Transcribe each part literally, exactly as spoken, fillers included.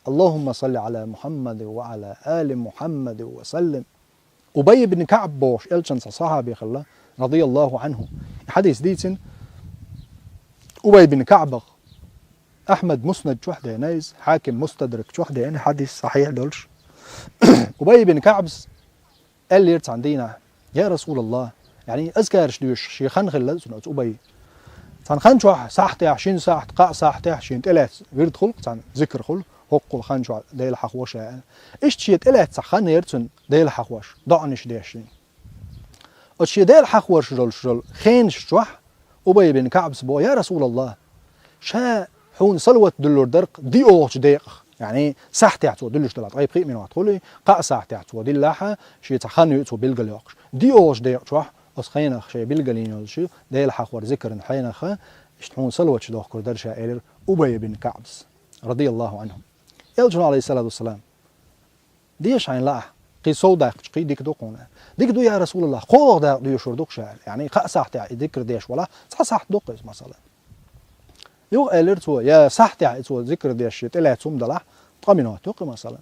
«Аллахумма салли аля Мухаммад ва аля али Мухаммад ва саллим». Убай ибн КаӀб бохуш элчан цхьа сахьаби хилла, радияллаху анху. Хьадис дийцина Убай ибн КаӀбах. Ахьмад Муснад чохь деана иза, Хьаким Мустадрак чохь деана хьадис сахьихь долуш. Убай ибн КаӀбс аьллера цхьана дийнахь: «Я Расулаллах», яъни азкараш доьшуш шен хан хилла цуьнан оцу Убай. Цхьана хан чохь сахьтехь, шина сахьт, кхаа сахьтехь шена тӀелаьцна вирд хуьлу, цхьана зикр хуьлу, хӀокхул хан чохь Дела хьахо ша аьлла. Иштта шена тӀелаьцна хан яра цуьнан Дела хьахош, доӀанаш деш шена. Оцу шен Дела хьахош долуш долу хенаш чохь Убай ибн КаӀбс боху: «Я Расулаллах, ша хьуна салават дуьллур дара-кх диъолгӀачу декъах». Яъни сахьтехь цо дуьллуш далахь, ткъе пхи минот хуьлий, кхаа сахьтехь цо диллахь, шен цхьа хан ю цо билгалйоккхуш. ДиъолгӀачу декъа чохь оцу хенах шайн билгалйина йолчу Дела хьахор зикран хенах иштта хьуна салаваташ дохкур дара ша, элира Убай ибн КаӀбс, радияллаху анху. Элчано, алейхиссалату вассалам: «Деша хьайна лаахь, кхин сов даккхачу кхин дика ду хьуна». «Дика ду, я Расулаллах, кхоалгӀа дакъа доьшур ду-кх ша», яъни кхаа сахьтехь и зикр деш валахь, цхьа сахьт ду-кх иза, масала. Юха элира цо: «Я сахьтехь и цо зикр деш, и тӀелаьцна хӀума далахь, ткъа минот ю-кх и, масала».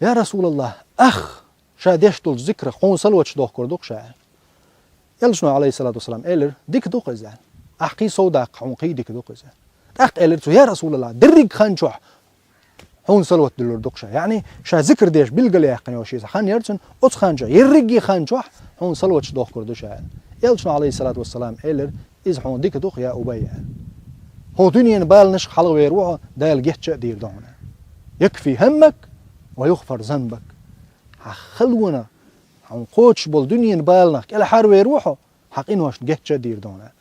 «Я Расулаллах, ах, ша деш долчу зикрах хьуна салаваташ дохкур ду-кх ша». Элчано, алейхиссалату вассалам, элира: «Дика ду-кх иза. Ахь кхин сов даккха, хьуна кхин дика ду-кх иза». ТӀаккха элира цо: «Я Расулаллах, дерриг хан чохь хьуна салават дуьллур ду-кх ша». Яъни ша зикр деш билгалъяьккхина йолу шен хан яра цуьнан, оцу хан чохь, ерриге хан чохь хьуна салаваташ дохкур ду ша. Элчано, алейхиссалату вассалам, элира: «Иза хьуна дика ду-кх, я Убай. Хьо дуьненан баланашка хьалхавер ву хьо, Дала гечда а дийр ду хьуна. Якфи хӀаммак ва югӀфар занбак. Хьан халонах, хьуна кхочуш болу дуьненан баланах кӀелхьарвер ву хьо, хьан къиношна гечда а дийр ду хьуна».